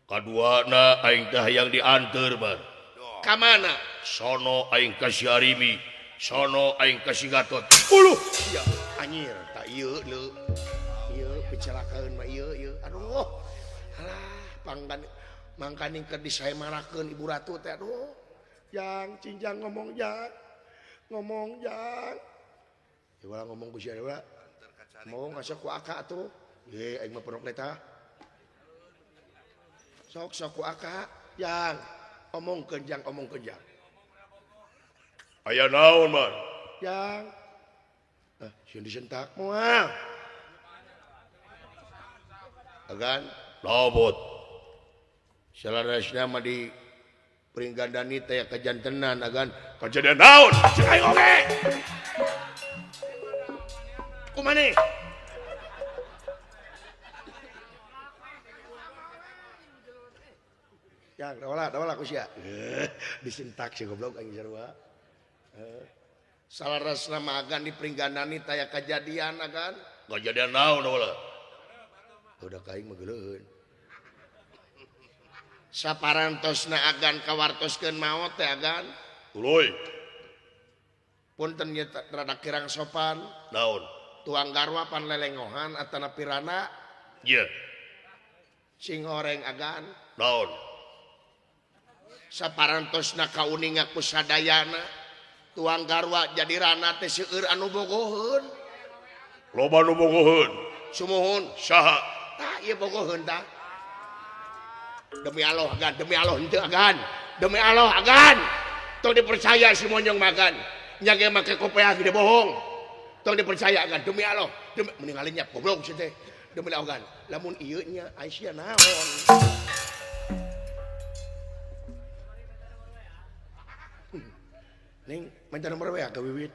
Kaduana aing teh hayang dianteur bar. Ka mana? Sono aing ka si Arimi, sono aing ka si Gatot. Uluh, ya anjir, tak ieu leu. Ieu picelakeun mah ieu ieu. Aduh. Alah, pangkan mangkaning keur disaemarakeun Ibu Ratu teh aduh. Jang cinjang ngomong jang. Ngomong jang. Ya ulah ngomong ku sia ulah. Mau ngasa ku aka atuh. Ye aing mah perok eta. Sok sok ku aka jang. Omongkeun jang, omongkeun jang. Aya naon man? Jang. Ah, sieun disentak moal. Agan Lobot. Salarasna mah di Pringgandani teh kajantenan agan. Kajadian naon? Cek aing oge. Kumaha? Yang dawala dawala ku sia. Disentak si goblok aing sarua. Salarasna mah agan di Pringgandani teh kajadian agan. Kajadian naon dawala? Udah kaing mah geuleuheun. Saparantosna agan kawartoskeun maot teh agan. Tuluy. Punten nya rada kirang sopan. Naon? Tuang garwa pan lelengohan atana pirana. Ieu. Sing horeng agan. Naon? Saparantosna kauninga ku sadayana. Tuang garwa jadi rana teh seueur anu bogoheun. Loba nu bogoheun. Sumuhun. Saha? Tah ieu bogoheun tah. Demi Allah agan, demi Allah henteu agan. Demi Allah agan. Tong dipercaya si monyong magan. Nya ge make kopeah gede bohong. Tong dipercaya agan demi Allah. Demi meninggalin nya goblok si teh. Demi Allah agan. Lamun ieu nya Aisyah naon? Ning minta nomor WA ke Wiwit.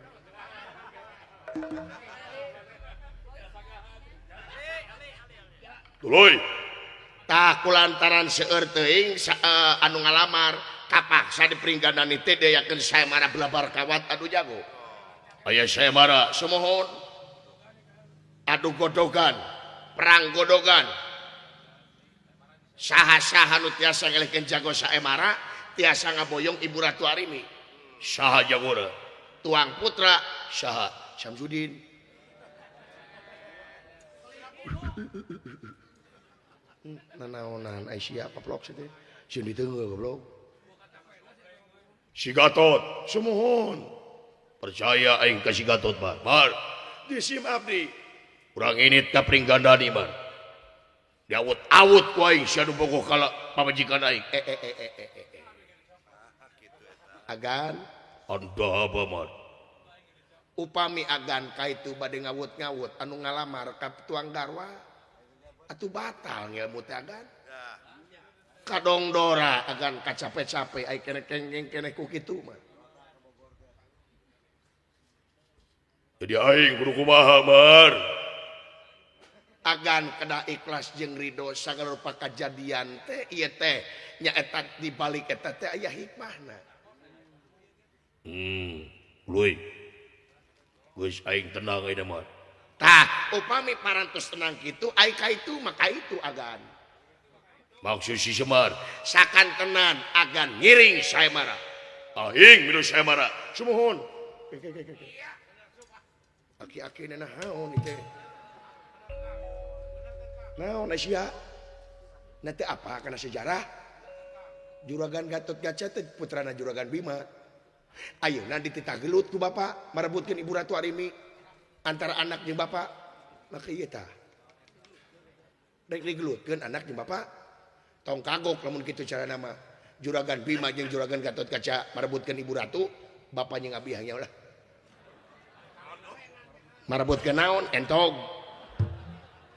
Tuluy. Tah kulantaran seueur teuing anu ngalamar kapaksa di Pringgandani teh diayakeun saemara belabar kawat adu jago. Aya saemara sumuhun. Adu godogan, perang godogan. Saha-saha nu tiasa ngelehkeun jago saemara tiasa ngaboyong Ibu Ratu Arimi. Saha jagora? Tuang Putra. Saha? Samsudin. Nanaonan Aisyah paplok sih teh. Sieun diteunggeul goblok. Si Gatot sumuhun. Percaya aing ka si Gatot mah. Mar. Disim abdi. Urang ini ka Pringgandani mar. Diawut-awut ku aing sia nu bogoh kala pamajikan aing. Agan anda apa mar? Upami agan kaitu bade ngawut-ngawut anu ngalamar ka tuang garwa atuh batal ngilmu teh agan. Kadong dora agan kacape-cape ai keneh kengeng keneh ku kitu mah. Jadi aing kudu kumaha mar? Agan kedah ikhlas jeung ridho sagala rupa kajadian teh ieu teh nyaeta di balik eta teh aya hikmahna. Luy. Geus aing tenang ayeuna mah. Tah, upami parantos tenang kitu ai ka itu maka itu agan. Maksud si Semar sakan tenan agan ngiring saemara. Aing milu saemara. Sumuhun. Aki-aki naon teh? Naon sia? Nanti apa kana sejarah? Juragan Gatot Kaca teh putrana Juragan Bima. Ayeuna dititah gelut ku bapak marebutkeun Ibu Ratu Arimi antara anak jeung bapak. Maka ieu tah. Rek digelutkeun anak jeung bapak. Tong kagok lamun kitu carana mah. Juragan Bima jeung Juragan Gatot Kaca marebutkeun Ibu Ratu, bapaknya ngabih nya ulah. Marebutkeun naon? Entog.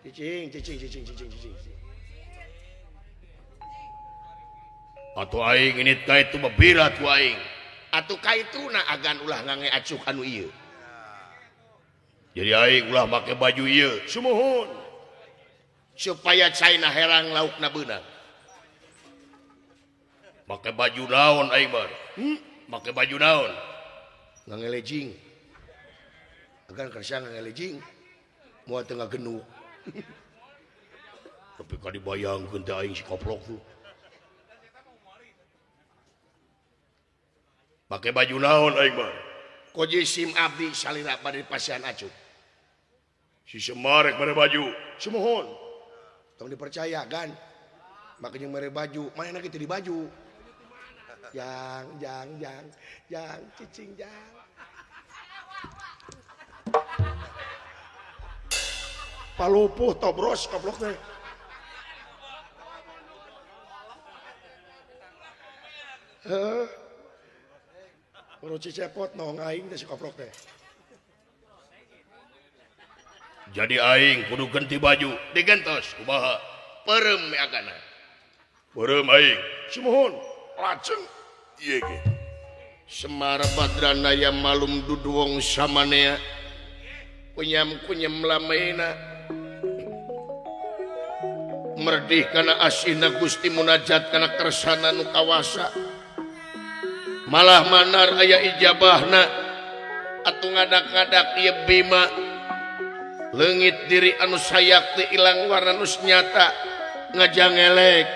Cicing, cicing, cicing, cicing, cicing. Atuh aing ini ka itu mah berat ku aing. Atuh ka ituna agan ulah ngange acuk anu ieu. Jadi aing ulah make baju ieu. Sumuhun. Supaya caina herang laukna beunang. Make baju naon aing mah? Make baju naon? Ngange lejing. Agan kersa ngange lejing. Moal teu ngagenuk. Tapi ka dibayangkeun teh aing si koplok tuh. Make baju naon aing mah? Koji sim abdi salira bade pasian acuk. Si Semar rek mere baju. Sumuhun. Tong dipercaya gan. Make jeung mere baju, manehna kitu di baju. Jang jang jang jang cicing jang. Palupuh tobros goblok teh. Heuh. Kudu cepot nong aing teh si koprok teh. Jadi aing kudu ganti baju, digentos kumaha? Peureum we agana. Peureum aing. Sumuhun. Lajeng ieu ge. Semar Badranaya malum duduwong samanea. Kunyam-kunyam lamena. Merdih kana asihna Gusti munajat kana kersana nu kawasa. Malah manar aya ijabahna atuh ngadak-ngadak ieu Bima. Leungit diri anu sayakti ilang warna nu nyata ngajangelek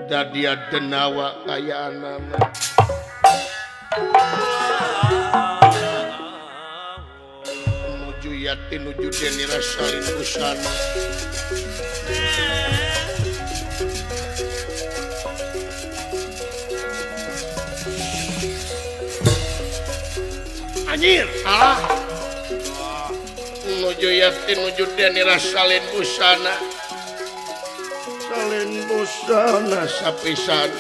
dadia denawa kayaanana. Nuju yati nuju deni rasalin busana. Anjir, alah. Nuju yati nuju deni rasalin busana. Salin busana sapisan.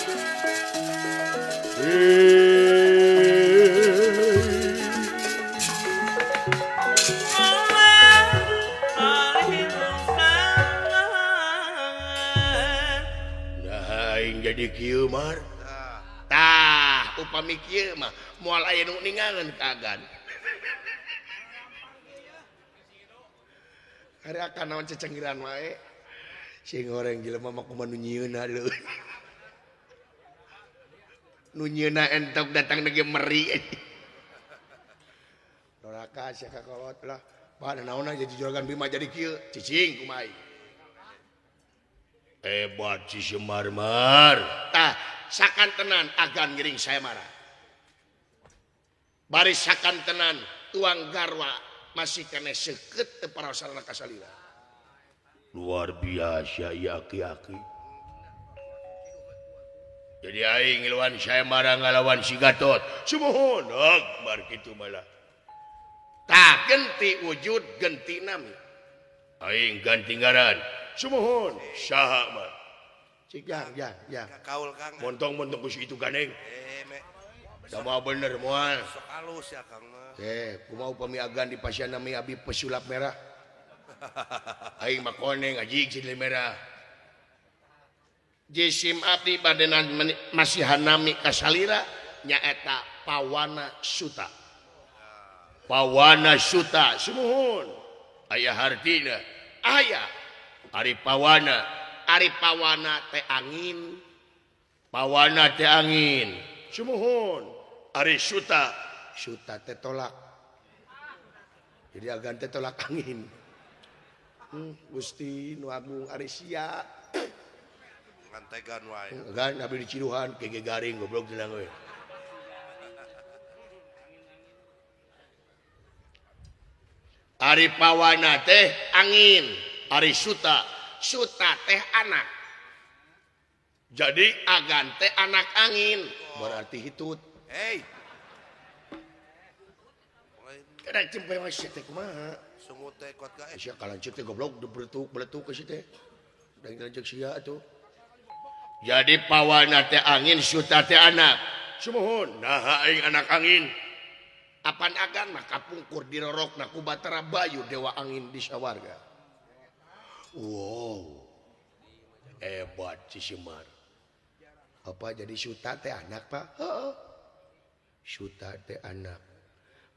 Nah, aing jadi kieu mar. Tah, upami kieu mah moal aya nu ningangan ka agan. Hari akan naon cecenggiran wae. Sing goreng jelema mah kumaha nu nyieunna leuh. Nu nyieunna entok datang ge meri. Doraka sia ka kolot lah. Bah naonna jadi juragan Bima jadi kieu, cicing kumaha. Hebat si Semar mar. Tah, sakantenan agan ngiring saya marah. Baris sakantenan tuang garwa masih kena seukeut teu parasarana kasalira. Luar biasa ieu aki-aki. Jadi aing ngiluan saya marah ngalawan si Gatot. Sumuhun, akbar kitu malah. Tah genti wujud genti nami. Aing ganti ngaran. Sumuhun, saha mah? Cik jang jang jang. Kaul Kang. Montong-montong ku si itu ganeng. Sama bener moal. Sok alus ya Kang mah. Kumaha upami agan di pasian nami abi pesulap merah. Aing mah koneng ajig sidil merah. Jisim abdi badenan masih hanami kasalira nyaeta Pawana Suta. Pawana Suta sumuhun. Aya hartina. Aya. Ari Pawana, Ari Pawana teh angin. Pawana teh angin. Sumuhun. Ari Suta, Suta teh tolak. Jadi agan teh tolak angin. Gusti nu agung ari sia. Ngantegan wae. Kan abi diciduhan kege garing goblok jelang we. Ari Pawana teh angin, ari Suta, Suta teh anak. Jadi agan teh anak angin, berarti hitut. Hei. Kada cempe mah sia teh kumaha? Sungut teh kuat gae. Sia kalanceuk teh goblok beletuk-beletuk ke si teh. Dan lanceuk sia atuh. Jadi Pawana teh angin, Suta teh anak. Sumuhun, naha aing anak angin. Apan agan mah kapungkur dirorokna ku Batara Bayu dewa angin di sawarga. Wow. Hebat si Semar. Apa jadi Suta teh anak, Pak? Heeh. Suta teh anak.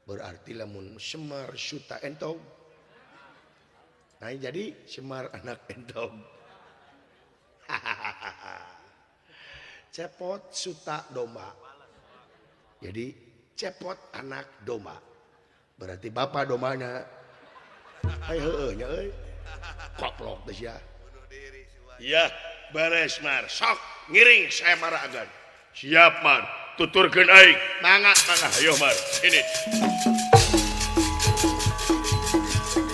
Berarti lamun Semar Suta entog. Nah, jadi Semar anak entog. Cepot Suta domba. Jadi cepot anak domba. Berarti bapak dombana. Ai heueuh nya euy. Koplok teh sia. Ya, beres Mar. Sok ngiring saya marah agan. Siap Mar. Tuturkeun aing. Mangga, mangga. Ayo Mar. Ini.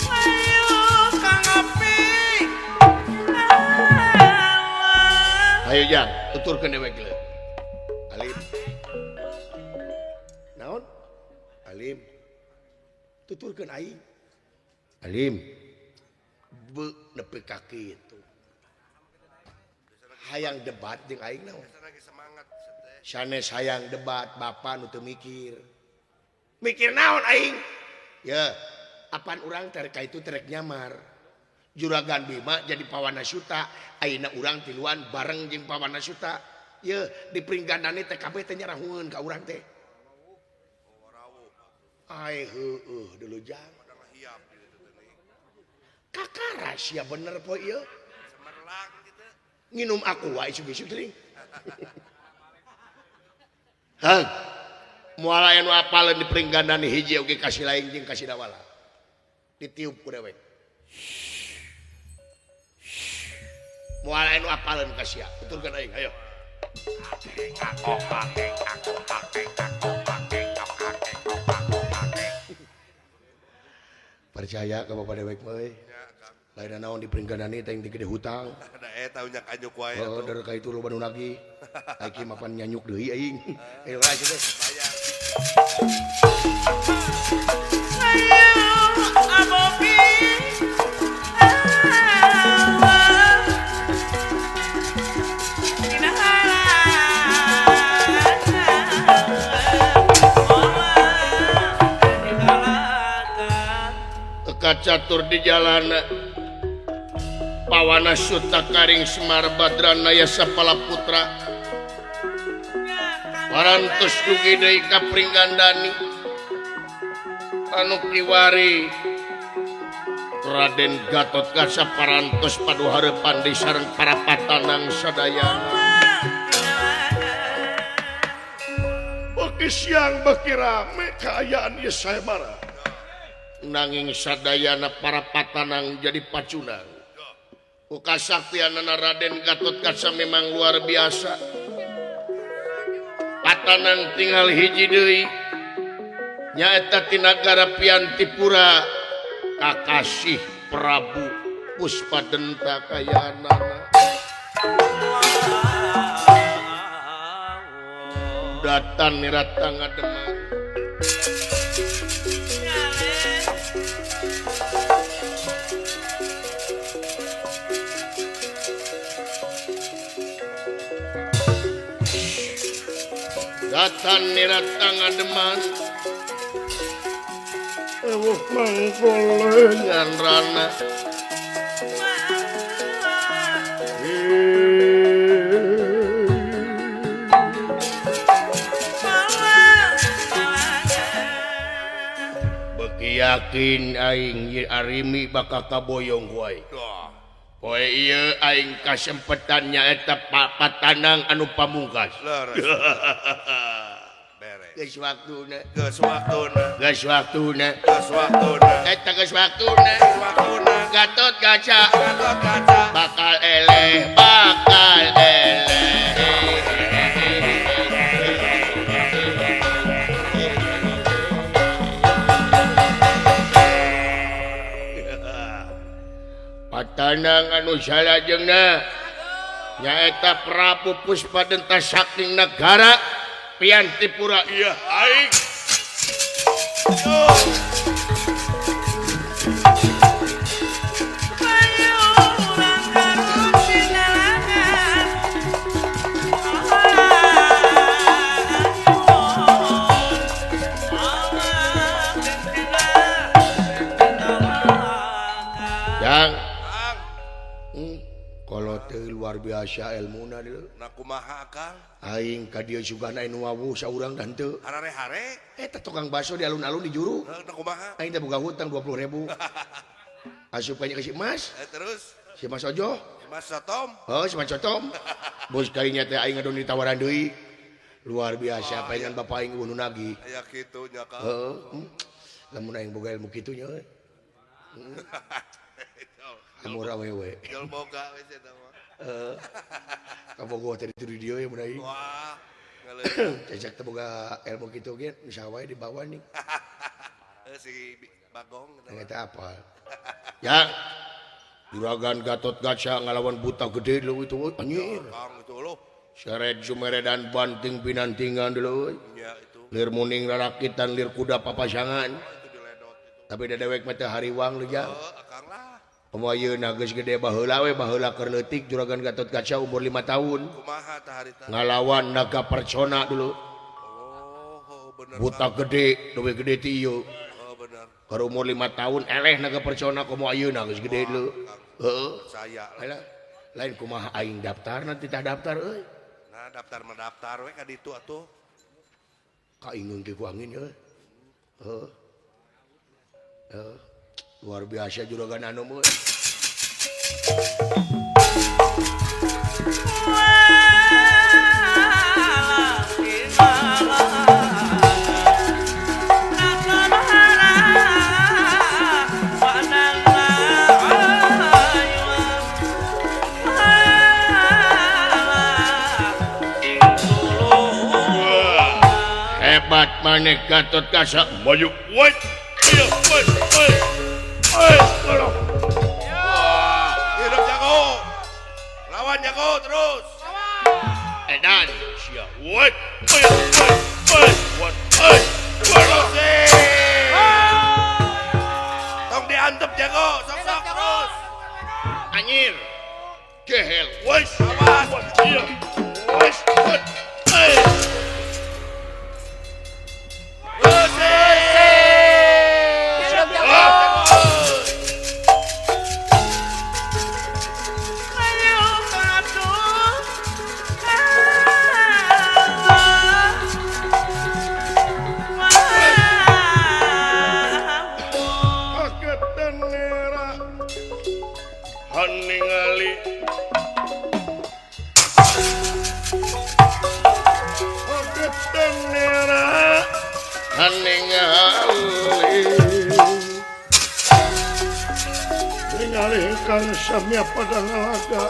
Ayo Kang Api. Ayo Jang, tuturkeun dewek geuleuh. Alim. Naon? Alim. Tuturkeun aing. Alim. Be nepi ka kitu. Hayang debat jeung aing naon? Sanes hayang debat bapak nu teu mikir. Mikir naon aing? Ya, apan urang terek ka itu terek nyamar. Juragan Bima jadi Pawana Suta, ayeuna urang tiluan bareng jeung Pawana Suta. Ye, di Pringgandani teh kabeh teh nyarahueun ka urang teh. Ai heueuh dulu jang. Kakara sia bener poe ieu. Nginum aku wae isuk-isuk teuing. Hang. Moal aya nu apaleun di Pringgandani hiji oge kasih lain jeung kasih dawala. Ditiup ku dewek. Moal aya nu apaleun ka sia. Tuturkeun aing, ayo. Percaya ka bapak dewek mah euy. Lain naon di Pringgandani teh gede hutang. Da eta unyak anyuk wae atuh. Heuh, dari ka itu loba nu nagih. Aing mapan nyanyuk deui aing. Ayo lah cenah. Bayar. Ayo Abobi. Catur di jalan Pawana Suta Karing Semar Badrana Yasa Palaputra parantos dugi deui ka Pringgandani anu kiwari Raden Gatot Kaca parantos padu hareupan deui sareng para patanang sadayana. Beuki siang beuki rame kaayaan ieu saemara. Nanging sadayana para patanang jadi pacundang. Kasaktianana Raden Gatot Kaca memang luar biasa. Patanang tinggal hiji deui nyaeta ti nagara Piantipura kakasih Prabu Puspadenta kayaanana. Datan nirata ngademan. Datan nirata ngademan. Ewuh mangkolengan rana. Beki yakin aing ye Arimi bakal kaboyong ku aing. Poe ieu aing kasempetan nyaeta patanang anu pamungkas. Geus waktuna. Geus waktuna. Geus waktuna. Geus waktuna. Eta geus waktuna. Waktuna. Gatot Kaca. Gatot Kaca. Bakal eleh, bakal eleh. Patanang anu salajengna nyaeta Prabu Puspadenta saking nagara Piantipura. Iya aing. Yang kalau luar biasa ilmuna deui. Na kumaha Kang? Aing ka dieu sugana anu wawuh saurang dan teu. Harare-hare. Eta tukang bakso di alun-alun di juru. Heuh, na kumaha? Aing teh boga hutang 20.000. Asup ka si Mas. Terus si Mas Ojo. Si Mas Sotom. Oh, si Mas Sotom. Bos kalinya teh aing ngadon ditawaran deui. Luar biasa palingan bapak aing nu nagih. Aya kitu nya Kang. Heeh. Lamun aing boga ilmu kitu nya euy. Amur awewe. Jol boga we cenah mah. Heeh. Kabogoh teh di dieu mun aing. Wah, Cecek teh boga ilmu kitu ge bisa wae dibawa nih. Si Bagong eta apa? Ya. Juragan Gatot Kaca ngalawan buta gede dulu itu anjir. Seret sumeredan banting pinantingan dulu. Lir muning rarakitan lir kuda papasangan. Tapi da dewek mah teu hariwang lu jang. Komo ayeuna geus gede baheula we baheula keur leutik Juragan Gatot Kaca umur 5 tahun. Kumaha tah harita? Ngalawan naga percona dulu. Oh, bener. Buta gede, leuwih gede ti ieu. Oh, bener. Keur umur 5 tahun eleh naga percona komo ayeuna geus gede dulu. Heeh. Saya lah. Lain kumaha aing daftar nanti tah daftar euy. Nah, daftar mah daftar we ka ditu atuh. Kaingeun ge ku angin euy. Heeh. Heeh. Luar biasa juragan anu euy. Hebat maneh Gatot Kaca maju woi iya woi woi woi tolong. Hidup jago. Lawan jago terus. Edan sia woi woi woi woi woi woi. Tong diantep jago, sok-sok terus. Anjir. Gehel woi Awas. iya woi woi. Ningali ingkang samya pada ngalaga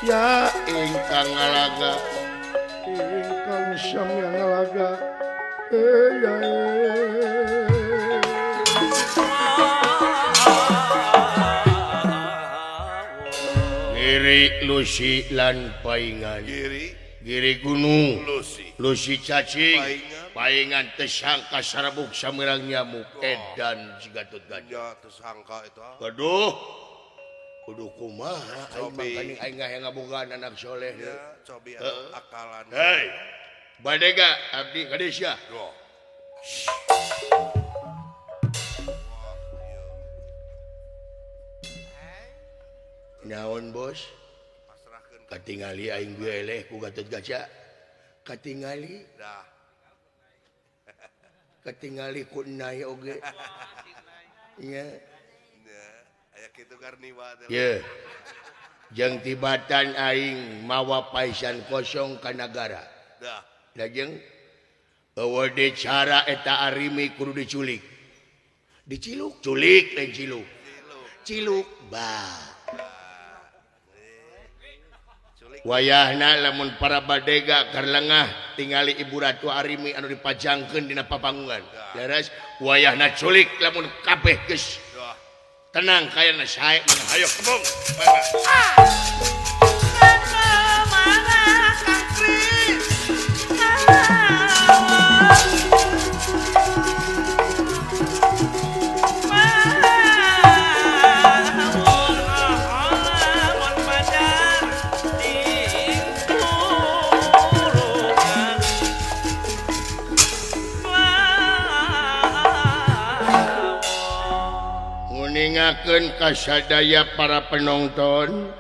ya ingkang ngalaga ingkang samya ngalaga ya Giri Lusi lan paingan Giri Giri gunung Lusi Lusi cacing paingan tersangka sarabuk samirang nyamuk edan si Gatot Kaca tersangka itu. Aduh kudu kumaha aing mangkaning aing hayang ngabogaan anak soleh ya cobi akalan. Hei badega abdi ka sia. Naon bos? Katingali aing eleh ku Gatot Kaca. Katingali dah. Katingali ku nai oge. Nya. Aya kitu garniwa teh. Ye. Jeung tibatan aing mawa paisan kosong ka nagara. Dah. Lajeng eueuh deui cara eta Arimi kudu diculik. Diciluk, culik lain ciluk. Ciluk ba. Wayahna lamun para badega karlengah tingali Ibu Ratu Arimi anu dipajangkeun dina papanggungan. Leres wayahna culik lamun kabeh geus tenang kayana sae hayo kebong. Nguningakeun kasadaya para penonton.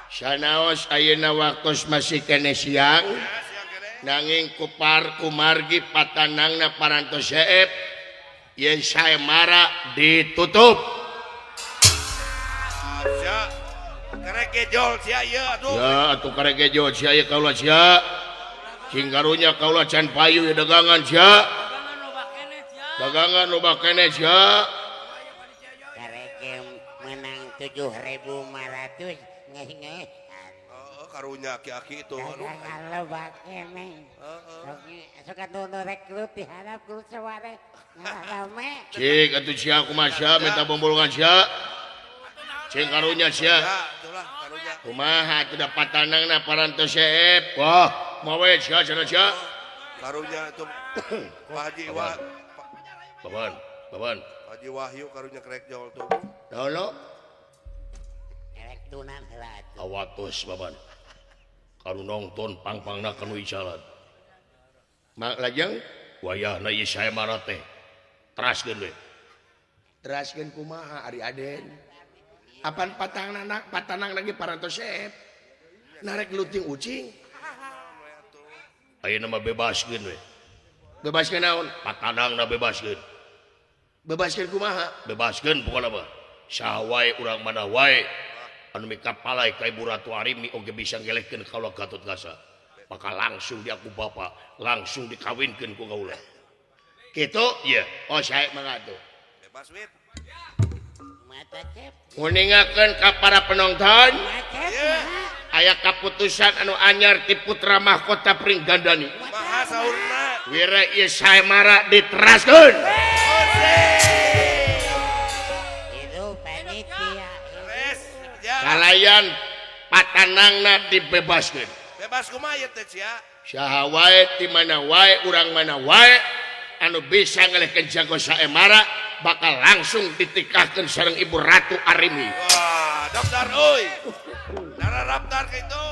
Sanaos ayeuna waktos masih keneh siang. Nanging kupar kumargi patanangna parantos seep yen saemara ditutup. Sia karek gejol sia ieu atuh. Ya atuh karek gejol sia ieu kaula sia. Cing karunya kaula can payu ieu dagangan sia. Dagangan loba keneh sia. Karek menang 7.500 ngeh-ngeh. Heeh, Karunya aki-aki itu aduh. Loba keneh. Sok atuh nu rekrut diharap ku saware. Rame. Cik atuh sia kumaha sia minta bombolongan sia. Cing karunya sia. Itulah karunya. Kumaha atuh da patanangna parantos seep. Wah, mawe sia cenah sia. Karunya itu Pak Haji Wa. Baban, baban. Pak Haji Wahyu karunya krek jol tuh. Naon lo? Erek tunan heula atuh. Awatos baban. Kanu nongton pang-pangna kanu icalan. Mak lajeng wayahna ieu saemara teh. Teraskeun we. Teraskeun kumaha ari Aden? Apan patangna patanang lagi parantos seep. Narek luting ucing. Ayeuna mah bebaskeun we. Bebaskeun naon? Patanangna bebaskeun. Bebaskeun kumaha? Bebaskeun pokona mah. Saha wae urang mana wae anu mikapalai ka Ibu Ratu Arimi oge bisa ngelehkeun kaula Gatot Kaca. Maka langsung diaku bapa, langsung dikawinkeun ku kaula. Kitu? Iya. Oh, sae mangga atuh. Bebas wit. Mata cep. Nguningakeun ka para penonton. Mata Aya kaputusan anu anyar ti Putra Mahkota Pringgandani. Kumaha saurna? Wira ieu saemara diteraskeun. Itu panitia. Beres. Ya. Kalayan patanangna dibebaskeun. Bebas kumaha ieu teh sia? Saha wae ti mana wae urang mana wae anu bisa ngelehkeun jago saemara bakal langsung ditikahkeun sareng Ibu Ratu Arimi. Wah, daftar euy. Darah daftar ka itu.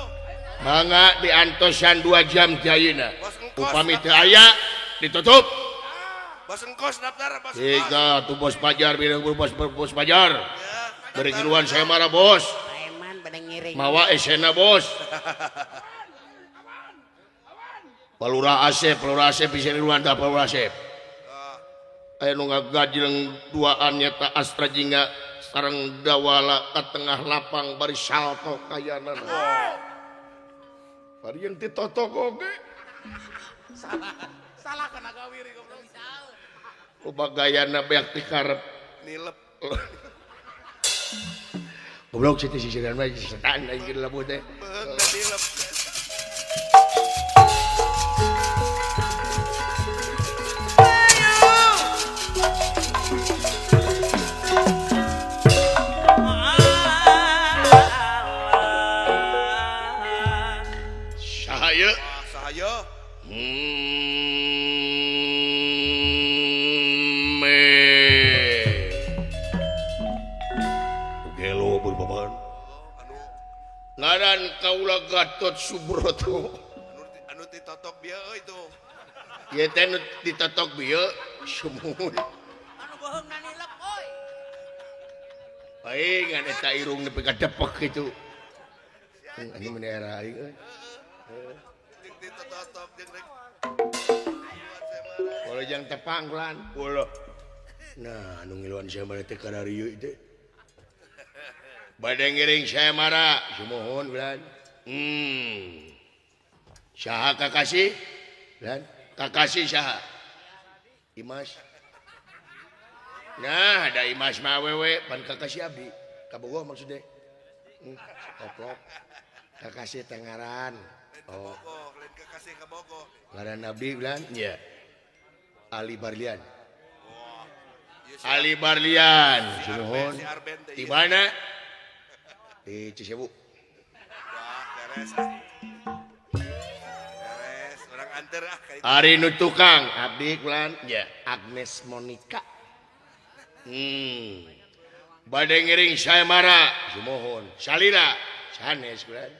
Mangga diantosan 2 jam ti ayeuna. Bos engkos. Upami teu aya ditutup. Bos engkos daftar bos engkos. Tiga tuh bos pajar bilang bos bos pajar. Ya. Beri kiluan saya marah bos. Preman bade ngiring. Mawa esena bos. Palura Asep, Palura Asep bisa miluan tah Palura Asep. Aya nu ngagajleng duaan nyata Astra Jingga sareng Dawala ka tengah lapang bari salto kayanana. Bari yang ditotok oge. Salah kana gawiri goblok. Loba gayana beak ti karep. Nilep. Goblok situ sisiran mah setan aing geus labuh teh. Beheung nilep. Saha ieu? Saha ieu? Gelo berbaban. Ngaran kaula Gatot Subroto. Anu ditotok bieu euy itu. Ieu teh nu ditotok bieu sumuhun. Anu boheungna nilep euy. Aing ngan eta irung nepi ka depek kitu. Anu mun era aing euy. Jeung ditotok jeung rek. Kalau jang tepang lan. Ulah. Nah, anu ngiluan saya teh kararieu teh. Bade ngiring saya mara, sumuhun bulan. Saha kakasih? Bulan. Kakasih saha? Imas. Nah, ada Imas mah awewe pan kakasih abdi. Kabogoh maksudnya. Koplok. Kakasih teh ngaran. Oh. Lain kakasih kabogoh. Ngaran abdi bulan? Iya. Ali Barlian. Oh. Ali Barlian, sumuhun. Di mana? Di Cisewu. Wah, beres. Beres, orang anter ah ka itu. Ari nu tukang abdi kulan ya. Agnes Monica. Bade ngiring saya mara, sumuhun. Salira sanes kulan.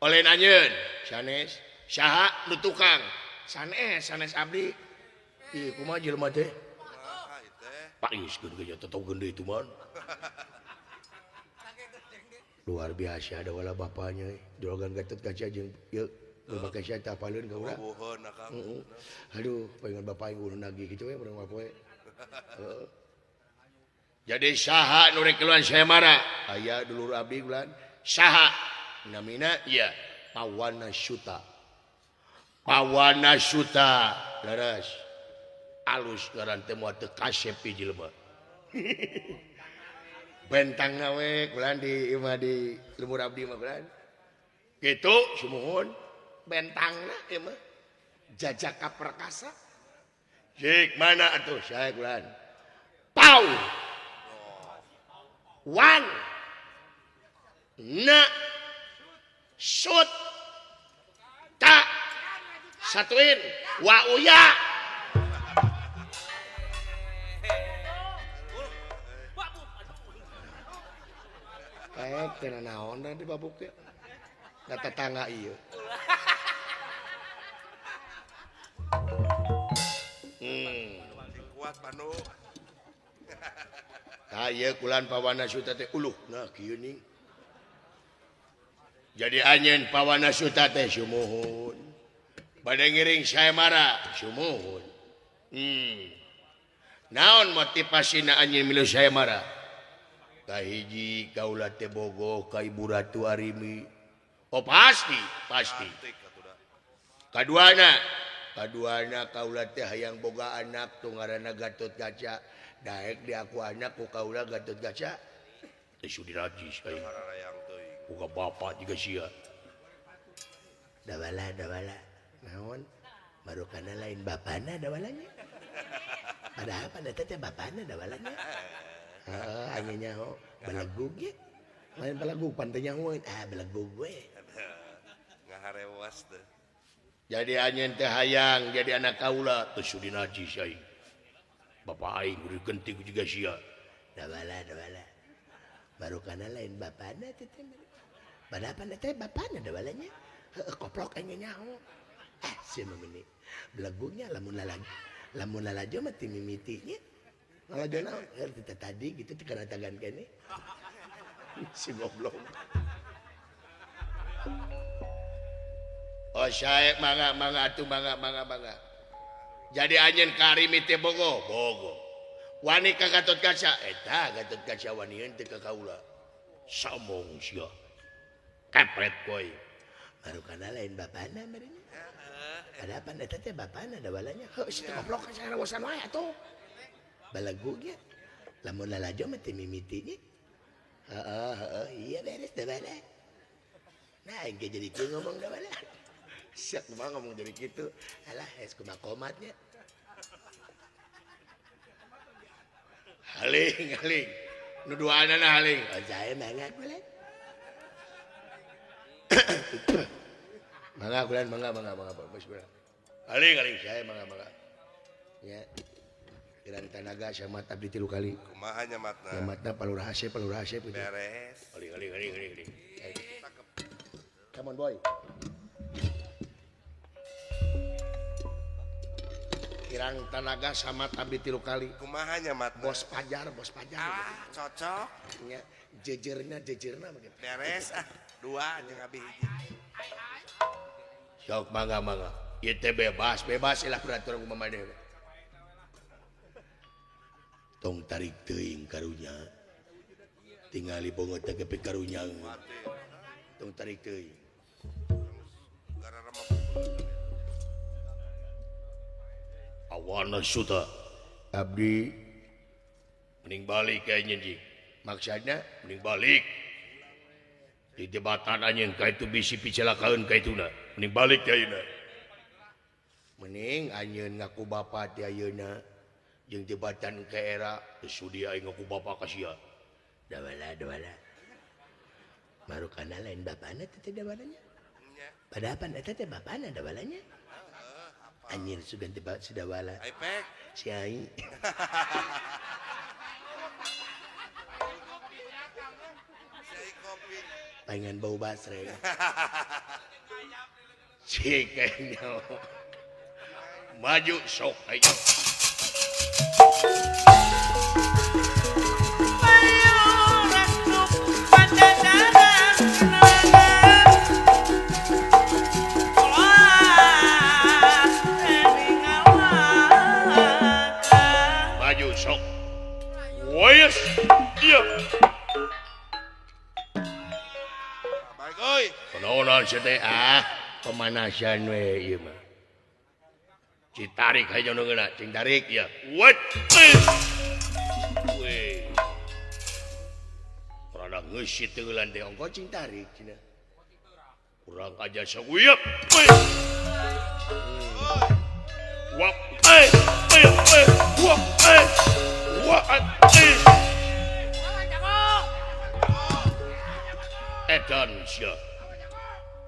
Oleh anjeun sanes. Saha nu tukang? Sanes, sanes abdi. Ih, kumaha jelema teh? Pak iskeun ge totogeun deui itu man. Luar biasa ada wala bapaknya juragan Gatot Kaca jeung ieu make sia teh apaleun ka urang. Heeh. Aduh, pengen bapak aing urang nagih kitu we urang poe. Heeh. Jadi saha nu rek keluan saya mara? Aya dulur abdi bulan. Saha? Namina ieu Pawana Suta. Pawana Suta. Leres. Alus ngaran teh moal teu kasep jelema. Bentang we kulan di imah di lembur abdi mah kulan. Gitu sumuhun bentangna ieu mah jajaka perkasa. Cik mana atuh saya kulan. Pau. Wan. Na. Sut. Ta. Satuin. Wa uya. Teu naon da di babuk teh. Da tetangga ieu. Kuat Pandu. Tah ieu kulan Pawana Suta teh uluh nah kieu ning. Jadi anjeun Pawana Suta teh sumuhun. Bade ngiring sayembara sumuhun. Naon motivasina anjeun milu sayembara? Kahiji kaula teh bogoh ka Ibu Ratu Arimi. Oh pasti, pasti. Kaduana, kaduana kaula teh hayang boga anak tu ngaranna Gatot Kaca. Daek di aku anak ku kaula Gatot Kaca. Teh sudi najis aing. Boga bapa jiga sia. Dawala dawala. Naon? Marukana lain bapana dawalanya. Padahal pada teh bapana dawalanya. Heeh, anjeun nyaho belegug ge. Lain belegug pan teh nyahoeun. Ah belegug we. Ngaharewas teh. Jadi anjeun teh hayang jadi anak kaula teu sudi najis aing. Bapa aing kudu genti ku jiga sia. Dawala dawala. Barukana lain bapana teh teh. Padahal pan teh bapana dawalanya. Heeh koplok aing nyaho. Ah sia mah meuni. Belegugnya lamun lalagi. Lamun lalajo mah ti mimiti nya. Lalajo naon? Heuh tadi gitu teh kana tagan keneh. Si goblok. Oh sae mangga mangga atuh mangga mangga mangga. Jadi anjeun ka Arimi teh bogoh, bogoh. Wani ka Gatot Kaca, eta Gatot Kaca wanian teh ka kaula. Sombong sia. Kepret koy. Marukana lain bapana meureun. Padahal pan eta teh bapana dawalanya. Heuh si teh goblok ka sarewasan wae atuh. Belegug nya. Lamun lalajo mah teh mimiti nya. Heeh heeh iya beres dawala. Nah aing ge jadi kieu ngomong dawala. Siap kumaha ngomong jadi kitu. Alah es kumaha komatnya. Haling haling. Nu duaanana haling. Oh sae mangga kulan. Mangga kulan mangga mangga mangga bismillah. Haling haling sae mangga mangga. Nya. Kirang tanaga sama abdi 3 kali. Kumaha nyamatna? Nyamatna palurah asep palurah asep gitu. Beres. Haling haling haling haling. Come on boy. Kirang tanaga sama abdi 3 kali. Kumaha nyamatna? Bos pajar, bos pajar. Ah, cocok. Nya jejerna jejerna begitu. Beres ah. 2 jeung abi hiji. Sok mangga mangga. Ieu teh bebas, bebas lah peraturan kumaha maneh. Tong tarik teuing karunya. Tingali bongot teh gepe karunya. Tong tarik teuing. Awana Suta abdi mending balik kayaknya ji. Maksudna mending balik di jembatan anjeun ka itu bisi picelakaeun ka ituna. Mending balik ayeuna. Mending anjeun ngaku bapa teh ayeuna jeung jembatan ka era teu sudi aing ngaku bapa ka sia. Dawala dawala. Marukana lain bapana teh dawalanya. Padahal pan eta teh bapana dawalanya. Anjir sugan teh sidawala. Aipek. Si aing. Pengen bau basreng. Cik kayaknya. Maju sok ayo. Maju sok. Woyes. Iya. Baik euy. Kunaon sia teh ah pemanasan we ieu mah. Citarik haja nu ngeuna, cing tarik ya. What? Weh. Rada ngeusit teulan teh ongko cing tarik cenah. Kurang aja saguyap. Wap wap wap edan sia.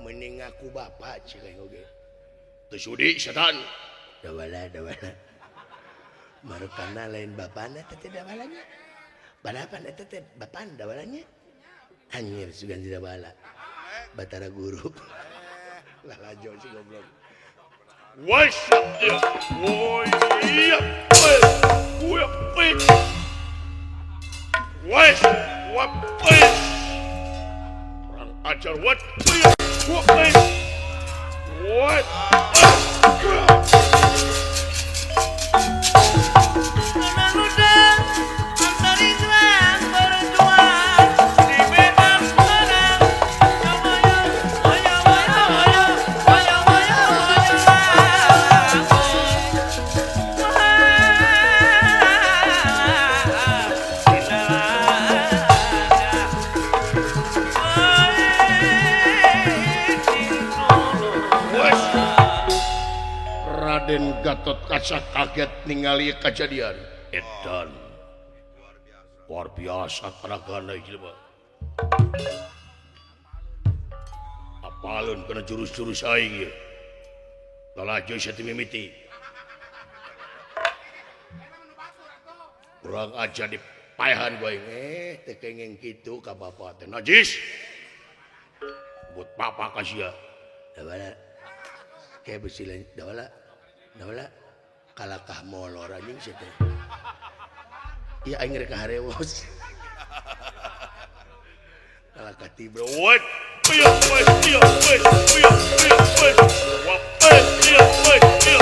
Mending ngaku bapak cik aing oge. Teu sudi setan. Dawala dawala. Marukana lain bapana teh dawalanya. Balapan eta teh bapan dawalanya. Anjir sugan dawala. Batara guru. Lah lajo si goblok. Wes ya. Woi ya. Woi. Wes wap. Kurang ajar what? What? What? Raden Gatot Kaca kaget ningali kejadian. Edan. Luar biasa tenagana jelema. Apaleun kana jurus-jurus aing ieu. Lalajo sia teu mimiti. Kurang aja dipaehan ku aing. Teu kenging kitu ka bapa teh najis. Buat papa ka sia. Dawala. Kayak besi lain dawala. Dawala kalakah molor anjing sia teh. Ieu aing rek harewos. Kalakah tibro. What? Iya, iya, iya, iya, iya. Wap, iya, iya, iya.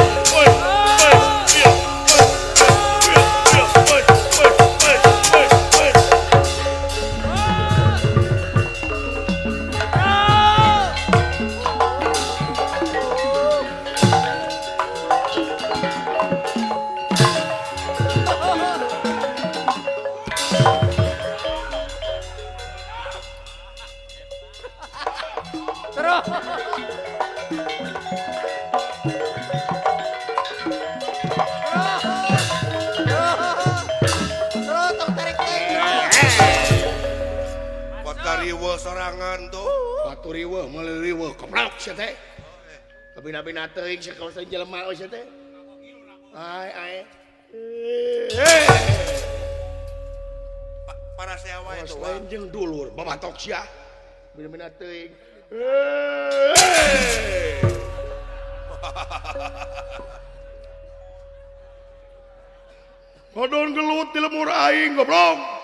Sorangan tuh batu riweuh meuli riweuh keplok sia teh kabina-bina teuing sakawasan jelema we sia teh ai ai para sewa itu lain jeung dulur babatok sia bina-bina teuing Kodon gelut di lemur aing goblok.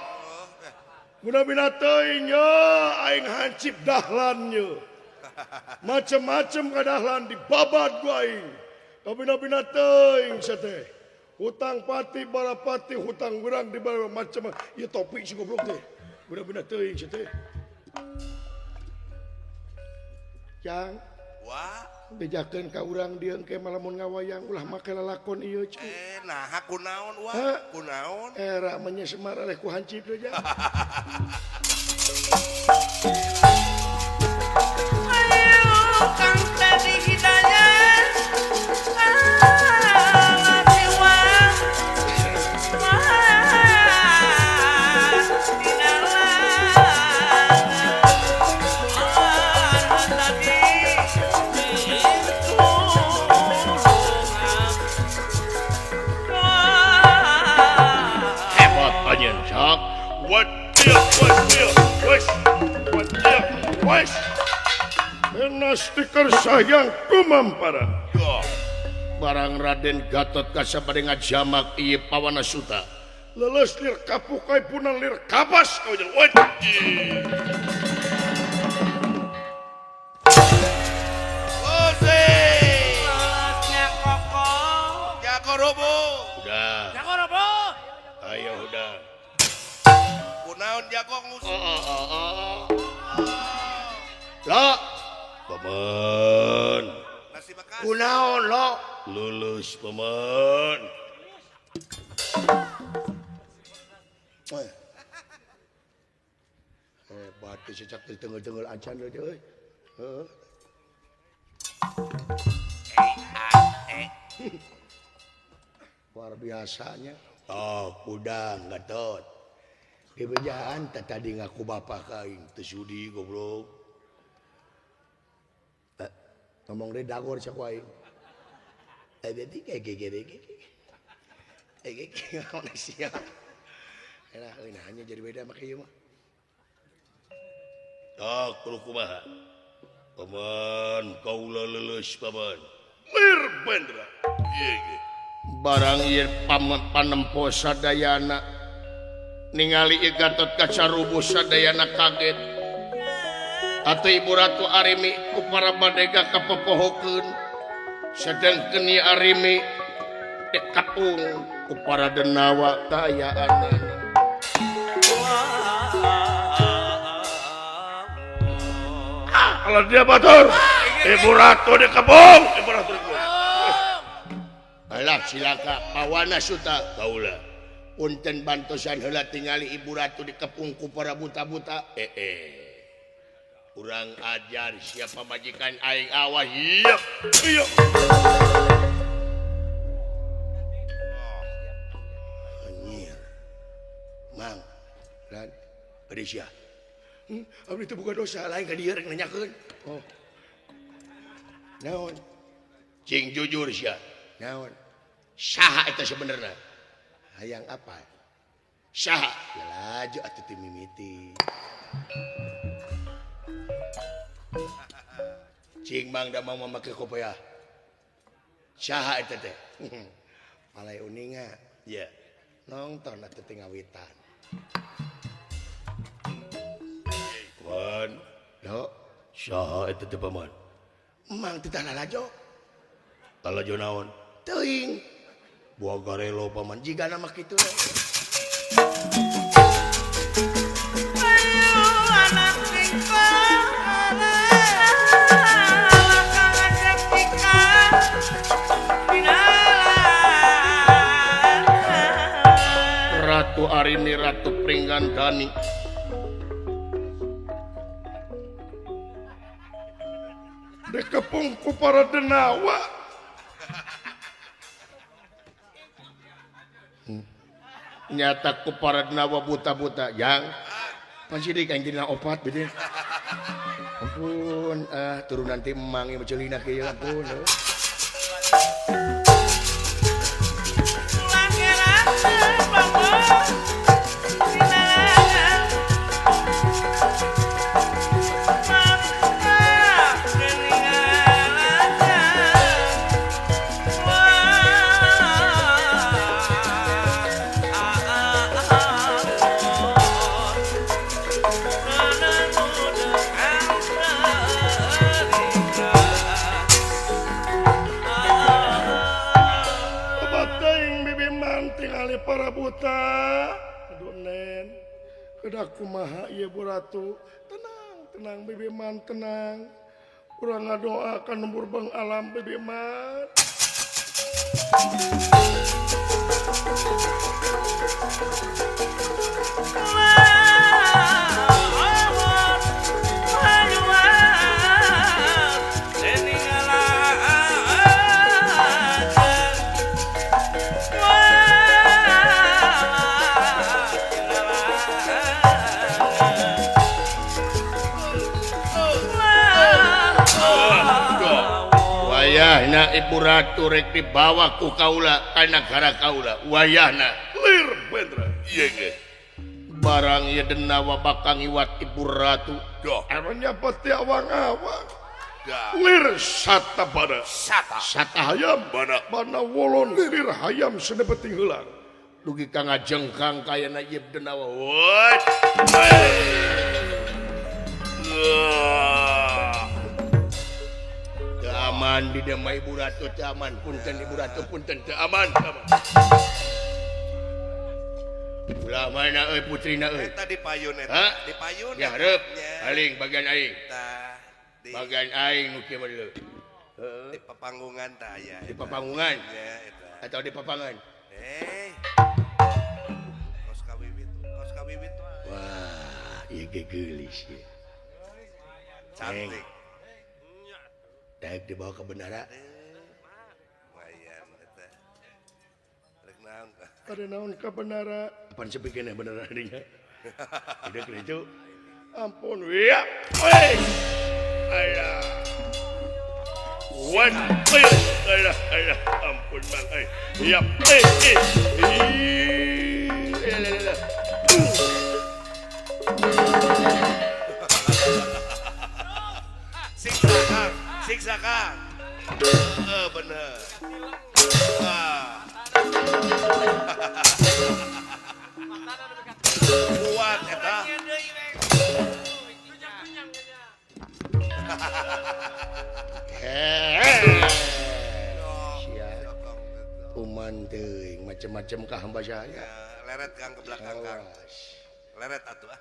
Guna-bina teuing nya aing hancip dahlan nya. Macem-macem ka dahlan dibabat ku aing. Kabina-bina teuing sia teh. Hutang pati balapati hutang urang dibabat macem. Ieu topi si goblok teh. Guna-bina teuing sia teh. Jang. Wah. Bejakeun ka urang dieu engke malamun ngawayang ulah make lalakon ieu cuy. Naha kunaon wa? Kunaon? Era mah nya Semar eleh ku hancip deui jang. Ayo Kang Teddy Hidayat. Stiker sayang kumampara. Barang Raden Gatot Kaca bade ngajamak ieu Pawana Suta. Leles lir kapukai punan lir kapas kau jeung wajib. Jago robo. Udah. Jago robo. Ayo udah. Kunaon jago ngus. Lo. Paman. Kunaon lo? Lulus paman. Hebat sejak di tengel-tengel acan deui euy. Heeh. Luar biasanya. Oh, kudang Gatot. Dibejaan tadi ngaku bapak kain teu sudi goblok. Ngomong deui dagor cak aing. Jadi kayak gini kayak sia. Elah euy hanya jadi beda make ieu mah. Tok kudu kumaha? Paman kaula leuleus paman. Lir Bendra. Ieu ge. Barang ieu panempo sadayana ningali ieu Gatot Kaca rubuh sadayana kaget. Atuh Ibu Ratu Arimi ku para badega kapopohokeun. Sedengkeun ieu Arimi dikatung ku para denawa kaayaanana. Kalau dia batur, Ibu Ratu dikebung, Ibu Ratu dikebung. Alah silaka pawana suta kaula. Punten bantosan heula tingali Ibu Ratu dikepung ku para buta-buta. Kurang ajar siapa majikan aing awas. Iya. Iya. Anjir. Mang, lan, bade sia. Abdi teh boga dosa lain ka dieu rek nanyakeun. Oh. Naon? Cing jujur sia. Naon? Saha eta sebenarna? Hayang apa? Saha? Lalajo atuh teu mimiti. Cing mang da mau make kopiah. Saha eta teh? Palai uninga. Iya. Nongton atuh teh ngawitan. Paman, lo saha eta teh paman? Mang teh lalajo. Lalajo naon? Teuing. Buah garelo paman jigana mah kitu. Ayo anak Ratu Arimi Ratu Pringgandani dikepung ku para denawa. Nyata ku para denawa buta-buta yang pasti kain dina opat bede. Ampun, turun nanti emang ieu mecelina kieu ampun. Para buta, aduh nen, kedah kumaha ieu Bu Ratu, tenang, tenang Bibi Man, tenang, urang ngadoa ka lembur bang alam Bibi Man. Wayahna Ibu Ratu rek dibawa ku kaula ka nagara kaula. Wayahna lir Bendra. Ieu ge. Barang ieu denawa bakal ngiwat Ibu Ratu. Doh, emangnya peti awang-awang. Lir sata bana. Sata. Sata hayam bana. Bana wolon lir hayam senepeting heulang. Dugi ka ngajengkang kayana ieu denawa. Woi. Aman di dema Ibu Ratu teu aman, punten Ibu Ratu punten teu aman. Ulah mana euy putrina euy. Eta di payun eta. Di payun. Ya hareup. Paling bagian aing. Tah. Bagian aing nu kieu mah deui. Heeh. Di papanggungan tah aya. Di papanggungan. Nya eta. Atau di papangan. Eh. Kos kawiwit, kos kawiwit. Wah, ieu ge geulis ieu. Cantik. Daek dibawa ke bendara. Ada naon kabenara? Apaan sepikeun bener dinya? Tidak kitu. Ampun ya. Oi. Alah. Wan. Alah, alah, ampun bang. Ai. Ya. Siksa Kang, siksa Kang. Bener. Ah. Kuat eta. Uman teuing macem-macem ka hamba saya. Leret Kang ke belakang Kang. Leret atuh ah.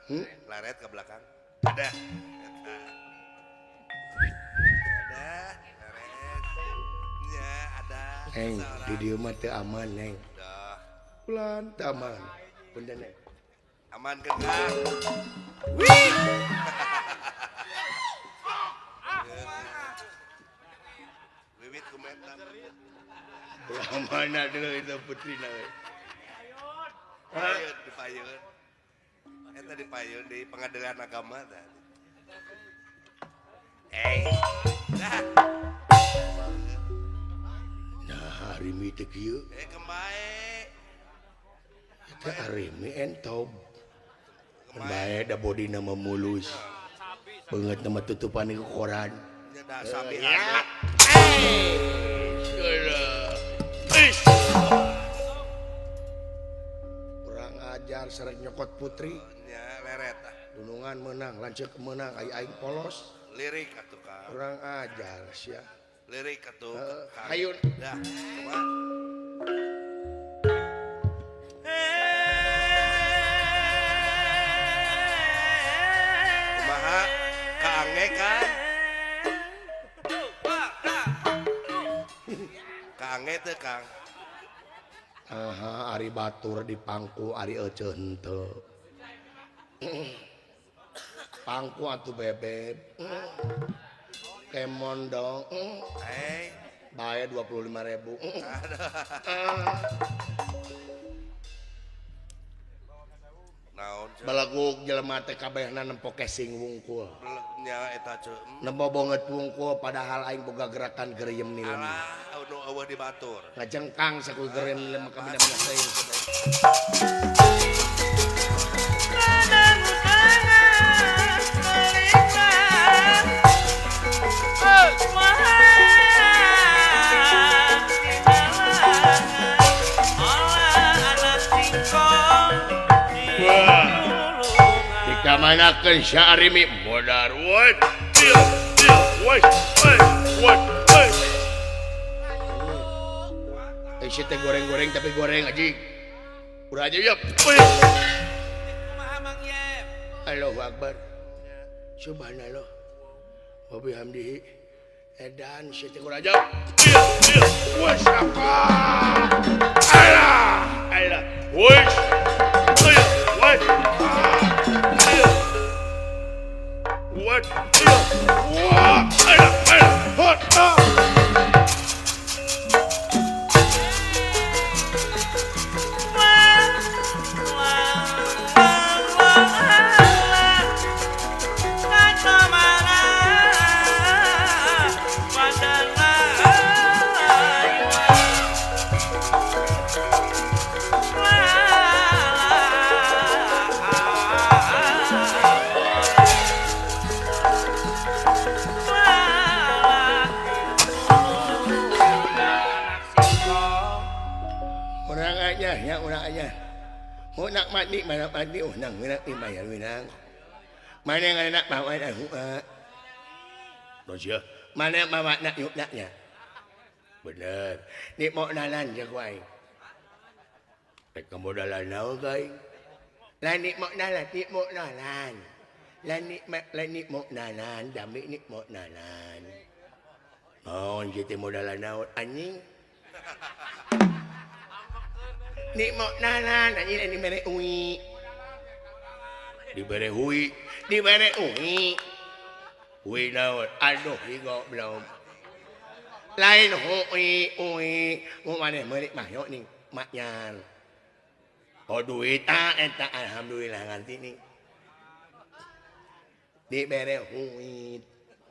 Leret ke belakang. Ada. Ada, leret. Ya, ada. Neng, di dieu mah teu aman, Neng. Ulan teu aman. Punten, Neng. Aman kan, Kang? Wih. Wiwit kumetan. Mana dulu itu putri nawe. Payun, di payun. Eta di payun di pengadilan agama tadi. Dah. Nah, harimi teh kieu. Kembae. Eta harimi entob. Kembae da bodina mah mulus. Beungeut na mah tutupan ku koran. Nya da sapi. Kurang ajar serek nyokot putri. Nya leret. Dunungan menang, lanceuk menang, ai aing polos. Lirik atuh Kang. Kurang ajar sia. Lirik atuh. Hayun. Dah, kumaha? Kumaha? Kaange Kang? Kaange teu Kang? Aha, ari batur di pangku ari eceu henteu. Pangku atuh bebeb. Kemon dong. Bae 25.000. Naon Balagug jelema teh kabehna nempo casing wungkul. Nya eta ceu. Nempo bonget wungkul padahal aing boga gerakan geriem nilem. Alah, nu eueuh di batur. Ngajengkang saku geriem nilem kabeh teuing. Dikamanakeun Syarimi modar what what what what. Eh teh goreng-goreng tapi goreng aji. Udah aja ya. Allahu Akbar. Subhanallah. Wa bihamdihi. Edan si teh kurang aja. Wes apa? Alah, alah. Wes. Wes. What? Wah, alah, alah. Hot. Nak mati mana mati unang winang imayar winang mana yang nak bawa nak dosia mana bawa nak yuk naknya bener ni mau nalan je kuai rek modalan naon kai lah ni mau nalan ni mau nalan lah ni lah ni mau nalan dami ni mau nalan naon kitu modalan naon anjing ni mau nalan anjing ini mere ui dibere hui dibere ui hui naon aduh higo belum lain hui ui mau maneh merik mah yo ning Maknyan. Oh duit ah eta alhamdulillah nganti nih. Dibere duit,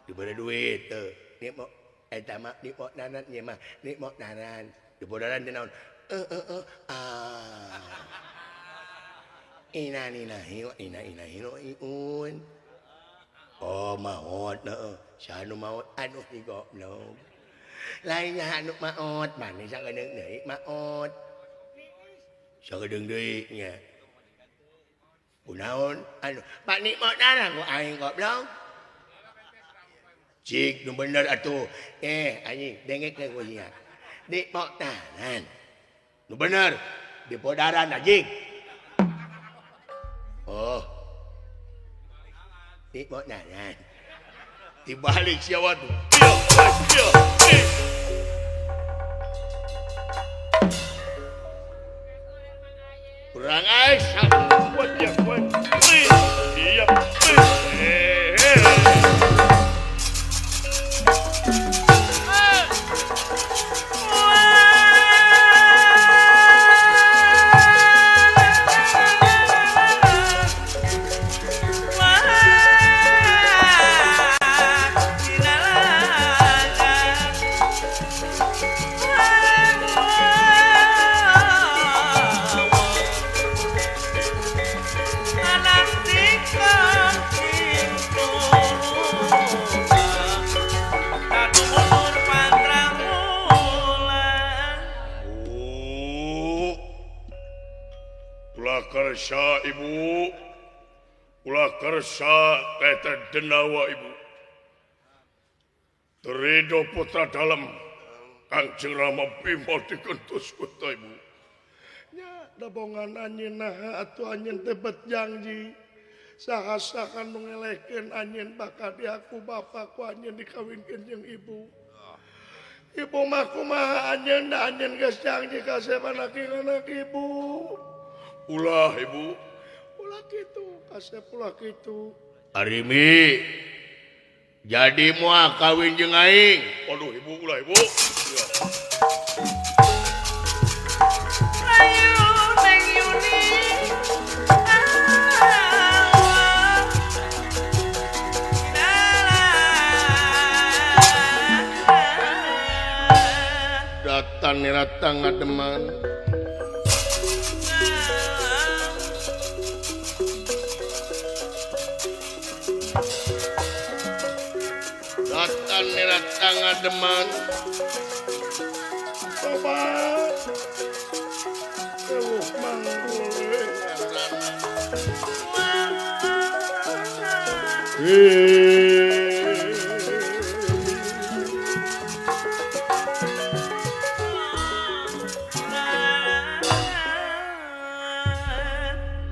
dibere duit teu. Di mo eta mah di modanan ieu mah, di modanan. Di modanan teh naon? Ah. Inna lillahi wa inna ilaihi raji'un. Oh maot heeh, saha nu maot? Aduh si goblok. Lain anu maot, maneh sakedeung deui maot. Sakedeung deui nya. Kunaon? Anu, Pak nikmat ku aing goblok. Cik nu bener atuh. Anjing dengekeun ku sia. Di modaran. Nu bener, di podaran anjing. Oh. Di modaran. Dibalik sia waduh. Iya, iya. Kurang aja. Iya. Kersa ibu, ulah kersa eta denawa ibu. Terido putra dalem Kangjeng Rama Bima digentos kota ibu. Nya dabongan anjeun naha atuh anjeun teh bet janji. Saha-saha nu ngelehkeun anjeun bakal diaku bapa ku anjeun dikawinkeun jeung ibu. Ibu mah kumaha anjeun da anjeun geus janji ka anak anak ibu. Ulah ibu, ulah kitu, kasep ulah kitu. Arimi, jadi moal kawin jeung aing. Aduh ibu, ulah ibu. Ya. Ayu Neng Yuni, Datan ratang ngademan. Datang ngademan tobat eueuh manggul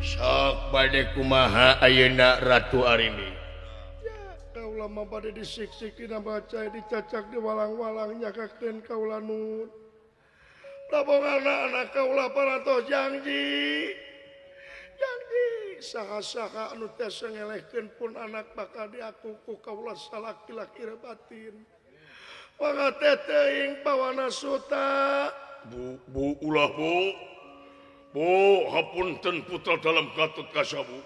Sok bade kumaha ayeuna Ratu Arini. Lama pada disiksik dina baca dicacak di walang-walang nyakakeun kaula nun. Labongan anak kaula parantos janji. Janji saha-saha anu teh ngelehkeun pun anak bakal diaku ku kaula salaki-laki batin. Mangga teh teuing bawana suta. Bu, bu ulah bu. Bu hapunten putra dalam Gatot Kaca bu.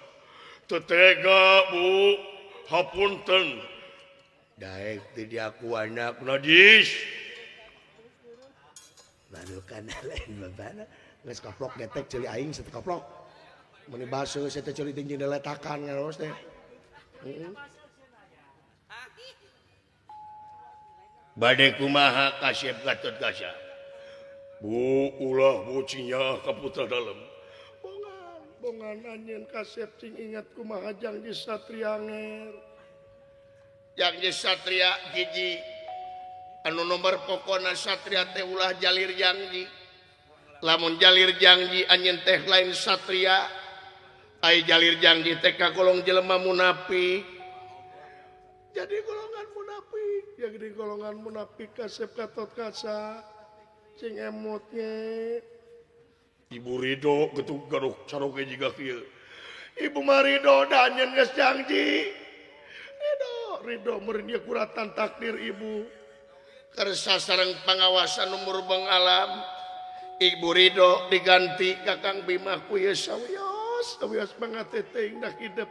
Tetega bu. Hapunten daek teu diaku anak najis. Baru kana lain babana geus koplok getek ceuli aing satu koplok. Meuni baseuh saya teh ceuli ting jeung letakan ngaros teh. Heeh. Bade kumaha kasep Gatot Kaca. Bu ulah bu cinya ka putra dalem. Bongan anjeun kasep cing ingat kumaha janji satria nger. Janji satria hiji anu nomor pokona satria teh ulah jalir janji. Lamun jalir janji anjeun teh lain satria. Ai jalir janji teh kagolong jelema munafik. Jadi golongan munafik, jadi golongan munafik kasep Gatot Kaca. Cing emotnya Ibu Ridho getuk garuk caroge jiga kieu. Ibu Marido da anjeun geus janji. Ridho, Ridho meureun ieu kuratan takdir ibu. Kersa sareng pangawasan nu murbeng alam. Ibu Ridho diganti Kakang Bima ku ieu sawios sawios banget teh teuing dak hidep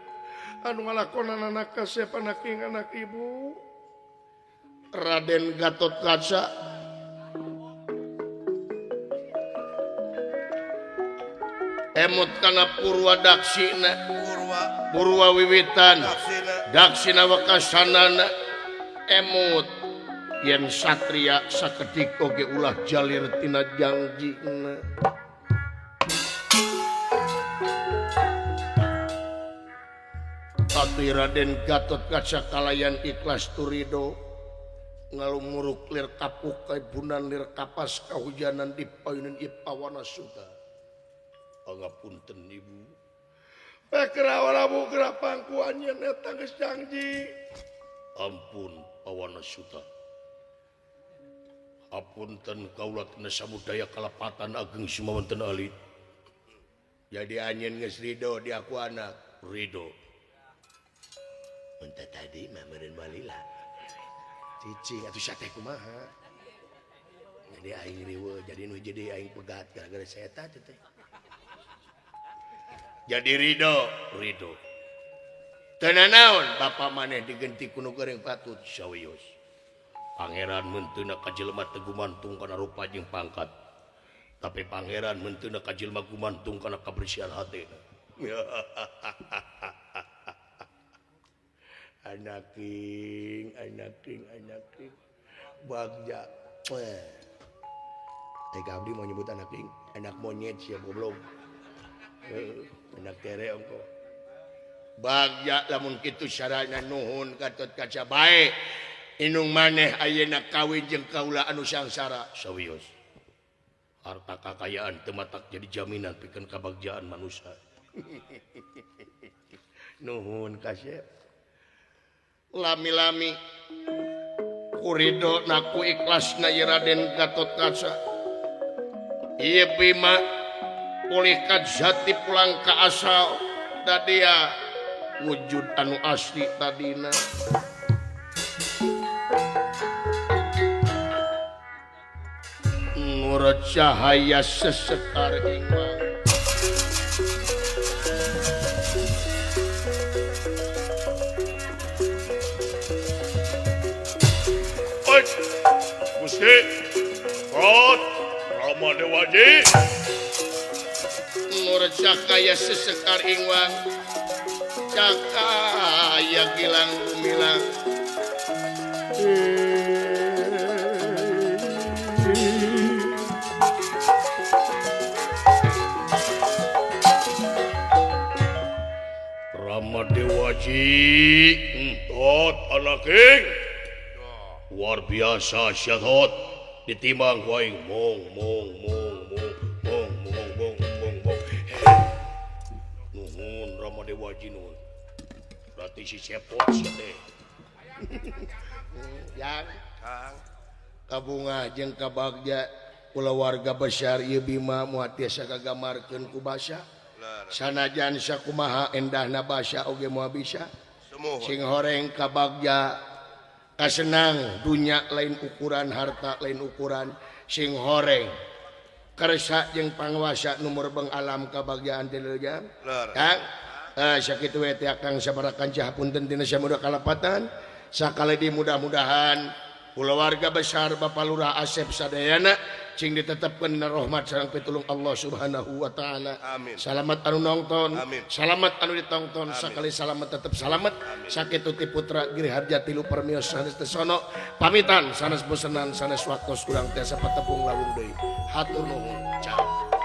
anu ngalakonan anak kasep anak ing anak ibu Raden Gatot Kaca emut kana Purwa Daksina Purwa Wiwitan Daksina wekasanana emut yen satria sakedik oge ulah jalir tina jangjina Atuh Raden Gatot Kaca kalayan ikhlas turido ngalumuruk lir kapuk kaibunan lir kapas kahujanan di payunan ipawana suta. Pangapunten ibu. Pekra ora bugra pangkuan yen eta geus janji. Ampun pawana suta. Apunten kaula tina samudaya kalepatan ageng sumawonten alit. Jadi anjeun geus ridho di aku anak ridho. Entah tadi mah meureun walila. Cicing atuh sia teh kumaha. Jadi aing riweuh, jadi nu jadi aing pegat gara-gara saya teh. Jadi ridho, ridho. Teu nanaon bapa maneh digenti ku nu goreng patut sawios. Pangeran menteuna ka jelema teu gumantung kana rupa jeung pangkat. Tapi pangeran menteuna ka jelema gumantung kana kabersihan hatena. Anaking, anaking, anaking. Bagja. Teh abdi mau nyebut anaking, anak monyet sia goblok. Anak tere ongko. Bagja lamun kitu sarana nuhun Gatot Kaca bae. Inung maneh ayeuna kawin jeung kaula anu sangsara sawios. Harta kakayaan teu matak jadi jaminan pikeun kabagjaan manusia. Nuhun kasep. Lami-lami kurido naku ikhlasna ieu Raden Gatot Kaca. Ieu Bima pulih kajati pulang ka asal dadia wujud anu asli tadina. Nur cahaya sesekar ingwang. Gusti, Rot, Rama Dewaji. Nur cahaya sesekar ingwang, cahaya gilang gumilang. Rama Dewaji, Tot anaking. Luar biasa syahot ditimbang ku aing mong mong mong mong mong mong mong mong mong. Nuhun Rama Dewaji nuhun. Berarti si cepot sia teh. Yang Kang kabunga jeung kabagja kulawarga besar ieu Bima moal tiasa kagamarkeun ku basa. Sanajan sakumaha endahna basa oge moal bisa. Sing horeng kabagja kasenang dunya lain ukuran harta lain ukuran sing horeng kersa jeung panguasa numur beng alam kabagjaan teh jam Kang sakitu we teh Kang sabaraha kancah punten tina samuda kalepatan sakali di mudah-mudahan kulawarga besar Bapak Lurah Asep sadayana cing ditetepkeun dina rahmat sareng pitulung Allah Subhanahu wa taala. Salamat anu nongton, amin. Salamat anu ditongton, amin. Sakali salamat tetep salamat. Sakitu ti putra Giri Harja tilu permios sanes tesono pamitan sanes bosenan sanes waktos kurang tiasa patepung lawung deui. Hatur nuhun. Ciao.